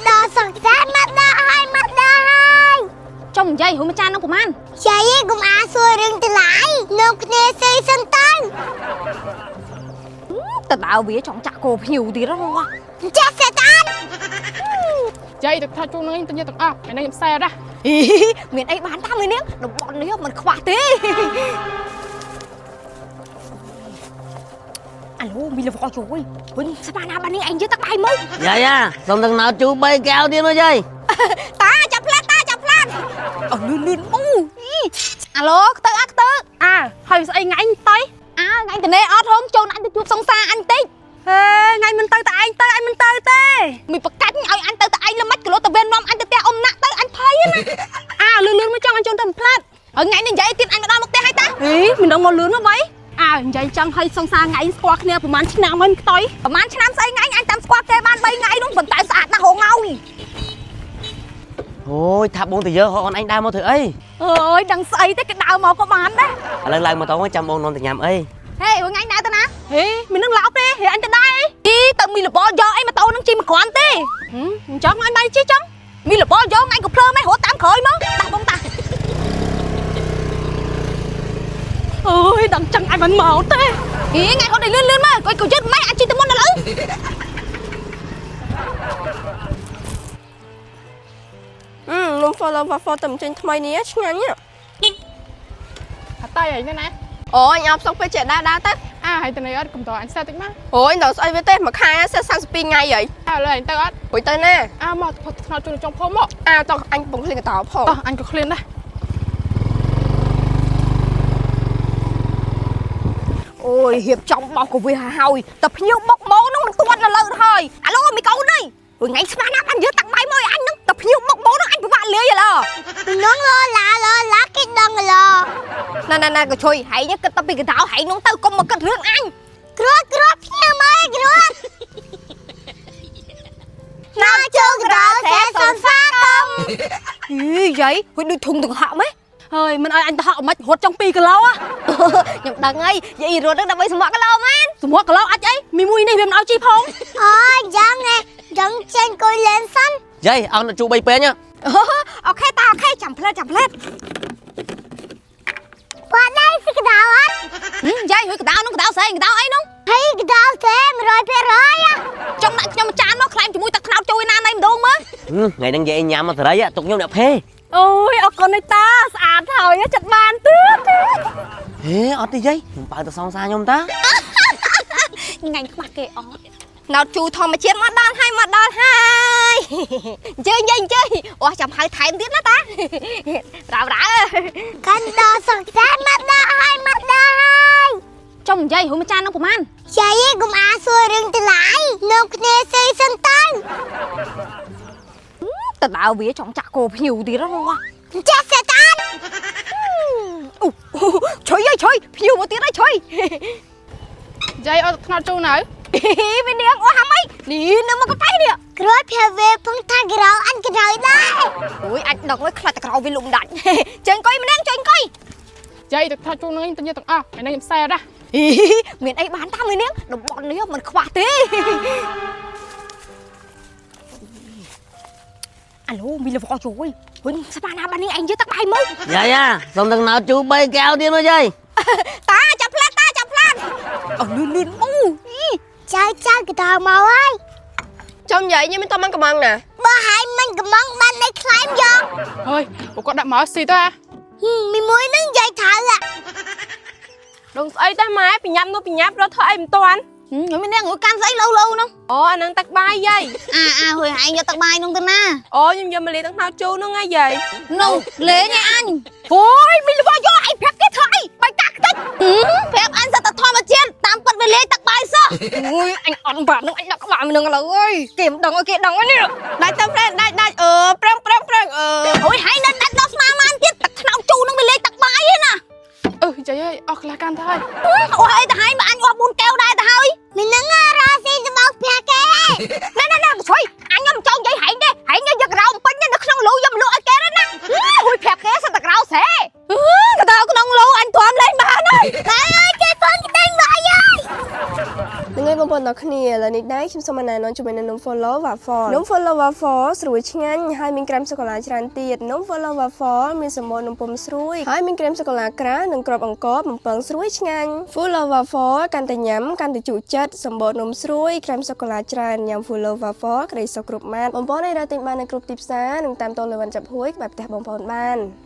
ដល់សុខសាន្តមកដល់ហើយមកដល់ហើយ ចុំនិយាយរួមមួយចាននឹងប្រហែល យាយកុំអាសួររឿងតម្លៃនាំគ្នាស៊ីសិនទៅ ទៅដើរវាចង់ចាក់គោភ្ញៀវទៀតហ៎ ចេះសេតាន យាយទឹកថាជូននឹងទៅញ៉ាំទាំងអស់ថ្ងៃនេះខ្ញុំសែតណា អីមានអីបានតាមនាងតំបន់នេះមិនខ្វះទេអាឡូមីលវជួយវិញស្មានណាបាននេះឯងយើទឹកបាយមក យាយអាសុំទឹកណៅជូរ3កែវទៀតមកយាយ តាចាប់ផ្លាត់តាចាប់ផ្លាត់អើលឿនលឿនអូអាឡូខ្ទើអាខ្ទើ អើហើយស្អីថ្ងៃទៅ អើថ្ងៃតនេះអត់ហុំចូលអញទៅជួបសង្សារអញតិច ហេថ្ងៃមិនទៅតែឯងទៅឯងមិនទៅទេ មីប្រកាច់ឲ្យអញទៅតែឯងល្មិចគីឡូទៅវិញនាំអញទៅផ្ទះអ៊ំណាក់ទៅអញភ័យណា អើលឿនលឿនមកចង់អញជូនទៅផ្លាត់ ហើយថ្ងៃនេះនិយាយទៀតអញមកដល់មុខផ្ទះហើយតា ហេមិនដឹងមកលឿនមកវៃអើនិយាយចង់ឲ្យសង្សារថ្ងៃស្គាល់គ្នាប្រហែលឆ្នាំហើយខ្តុយ ប្រហែលឆ្នាំស្អីថ្ងៃអញតាមស្គាល់គេបាន3ថ្ងៃនោះប៉ុន្តែស្អាតណាស់ហងោយ អូយថាបងទៅយើហកអូនឯងដើរមកធ្វើអី អើយដឹងស្អីទេគេដើរមកក៏បានដែរ ឥឡូវឡើងមកតោះចាំបងនាំទៅញ៉ាំអី ហេថ្ងៃដើរទៅណា ហេមិននឹងឡោបទេហេអញទៅដែរ អីទៅមីលបយកអីម៉ូតូនឹងជិះមកគ្រាន់ទេ អញ្ចឹងអញបាយជិះចឹង មីលបយកថ្ងៃក៏ភ្លើម៉េះរត់តាមក្រោយមកតាបងតា អើយដឹងចឹងអញមិនមកទេ អីថ្ងៃរត់ឲ្យលឿនលឿនមកក៏យឺតម៉េះអាចជិះទៅមុនដល់ឥឡូវ នំ follow waffle តែមិនចេញថ្មីនេះឆ្ងាញ់ហ៎ ថាតៃអីនេះណា អូអញអបសុកពេលចេះដើរដើរទៅ អាហើយតនេះអត់កំតអញសែតតិចមក អូយដល់ស្អីវាទេមួយខែសេ32ថ្ងៃហី អើលើអញទៅអត់ រួចទៅណា អើមកផុតថ្នោតជូនចុងភូមិមក អើតោះអញកំពុងឃ្លានកតោផង តោះអញក៏ឃ្លានដែរ អូយរៀបចំបោះកវីហើយតែភ្ញៀវបុកម៉ោនោះមិនទាន់ដល់លើហើយអាឡូមីកូនអើយថ្ងៃស្មានណាបានយើតាក់បាយមកឲ្យអញនឹងតែភ្ញៀវបុកម៉ោនោះអញពិបាកលាយឥឡូវ នងលោឡាលោឡាគេដឹងឡ ណាណាណាក៏ជួយហែងគិតតែពីកដោហែងនោះទៅកុំមកគិតរឿងអញ គ្រួគ្រួភ្ញៀវមកគ្រួណាជូក្រោសេសនសាកុំ អីយាយហួយដូចធុងទាំងហក់ម៉េះ ហើយមិនឲ្យអញទៅហក់មិនរត់ចង់2គីឡូ ខ្ញុំដឹងហើយយាយរត់នឹងដើម្បីសម្រក់គីឡូមែន សម្រាប់គីឡូអាចអីមីមួយនេះវាមិនឲ្យជិះផង អូយ៉ាងឯងយ៉ាងចេញគួយលេនសិន យាយអស់ជូរ3ពេញ អូខេតាអូខេចាំផ្លែតចាំផ្លែត បាត់ដែរស៊ីកដៅអត់ យាយហួយកដៅនោះកដៅស្អីកដៅអីនោះ ហើយកដៅទេ100% ចង់ដាក់ខ្ញុំមួយចានមកខ្លែមជាមួយទឹកត្នោតជួយណាណៃម្ដងមើល ថ្ងៃហ្នឹងយាយញ៉ាំមកសេរីទុកខ្ញុំអ្នកភេ អូយអរគុណឯតាស្អាតហើយចិត្តបានទៀត ហេអត់ទេយាយខ្ញុំបើទៅសងសាខ្ញុំតា ថ្ងៃខ្មាស់គេអត់ណោតជូធម្មជាតិមកដល់ហើយមកដល់ហើយអញ្ជើញយាយអញ្ជើញអូចាំហៅថែមទៀតណាតា រ៉ាវរ៉ាវ កាន់ដល់សុខសាន្តមកដល់ហើយមកដល់ហើយ ចុំនិយាយរួមមួយចាននឹងប្រហែល យាយកុំអាសួររឿងតម្លៃនាំគ្នាស៊ីសិនទៅ ទៅដើរវាចង់ចាក់គោភ្ញៀវទៀតហ៎ ចេះសេតាន អូជួយអើយជួយភ្ញៀវមកទៀតហើយជួយ យាយអត់ថ្នោតជូននៅ វានាងអូហាម៉ីនេះនៅមកកប៉ៃនេះ គ្រួភាវេពងថាក្រៅអញក្រៅដែរ អូយអាចដឹងហើយខ្លាចតែក្រោយវាលុំដាច់ ជើងអង្គុយម្នាក់ជើងអង្គុយ យាយទឹកថាជូននឹងទៅញ៉ាំទាំងអស់ថ្ងៃនេះខ្ញុំសែតណា អីមានអីបានតាមនាងតំបន់នេះមិនខ្វះទេអាឡូមីលវជួយវិញស្មានណាបាននេះឯងយើទឹកបាយមក យាយអាសុំទឹកណៅជូរ3កែវទៀតមកយាយ តាចាំផ្លាត់តាចាំផ្លាត់អើលឿនលឿនអូ ចៅចៅកដៅមកហើយ ចំយាយញ៉ាំមិនតបានកំងណា បើហើយមិនកំងបាននៅខ្លែមយក ហើយពួកគាត់ដាក់មកស៊ីទៅអា មីមួយនឹងយាយត្រូវ ដងស្អីទេម៉ែបញ្ញាប់នោះបញ្ញាប់រត់ធ្វើអីមិនតាន់ ខ្ញុំមាននាងរួយកាន់ស្អីលោលោនោះ អូអានឹងទឹកបាយយាយ អាអាហួយឯងយកទឹកបាយនោះទៅណា អូខ្ញុំយកមកលាយទឹកថ្នោតជូរនោះណាយាយ នោះលេងឯអញអូយមីលវយកឯងប្រាប់គេធ្វើអីបាយតាខ្ទេចប្រាប់អញសិតតែធម្មជាតិតាមពិតវាលេងទឹកបាយសោះអូយអញអត់បាក់នោះអញដាក់ក្បាលនឹងឥឡូវអើយគេមិនដឹងឲ្យគេដឹងហើយនេះ ដាច់ទៅប្រែដាច់ដាច់អឺប្រឹងប្រឹងប្រឹងអឺ អូយហើយនៅដាច់ដល់ស្មាមានទៀតទឹកថ្នោតជូរនឹងវាលេងទឹកបាយឯណា អឺយាយអើយអស់ខ្លះកាន់ទៅហើយ អូយអីទៅហើយមកអញអស់4កែវដែរទៅហើយ មីនឹងរកស៊ីសម្បោកប្រាគេ ណែណែណែជួយអញខ្ញុំចង់និយាយហែងទេហែងយកក្រៅពេញនៅក្នុងលូយកមកលក់ឲ្យគេណាហួយប្រាប់គេសិតតែក្រៅស្រែកដោក្នុងលូអញទ្រាំលេងបានហើយ តែអើយគេពងក្តេញមកហើយ ហ្នឹងហើយបងប្អូន ដល់គ្នាឥឡូវនេះដែរខ្ញុំសូមណែនាំជាមួយនឹងនំ Follow Waffle នំ Follow Waffle ស្រួយឆ្ងាញ់ហើយមានក្រែមសូកូឡាច្រើនទៀតនំ Follow Waffle មានសម្បូរនំពុម្ពស្រួយហើយមានក្រែមសូកូឡាក្រាស់និងគ្រាប់អង្ករបំពងស្រួយឆ្ងាញ់ Follow Waffle កាន់តែញ៉ាំកាន់តែជក់ចិត្តសម្បូរនំស្រួយក្រែមសូកូឡាច្រើនញ៉ាំ Follow Waffle ក្តីសុខគ្រប់ម៉ាត់បងប្អូនអាចរកទិញបាននៅគ្រប់ទីផ្សារនិងតាមតូបលវ៉ាន់ចាប់ហួយក្បែរផ្ទះបងប្អូនបាន។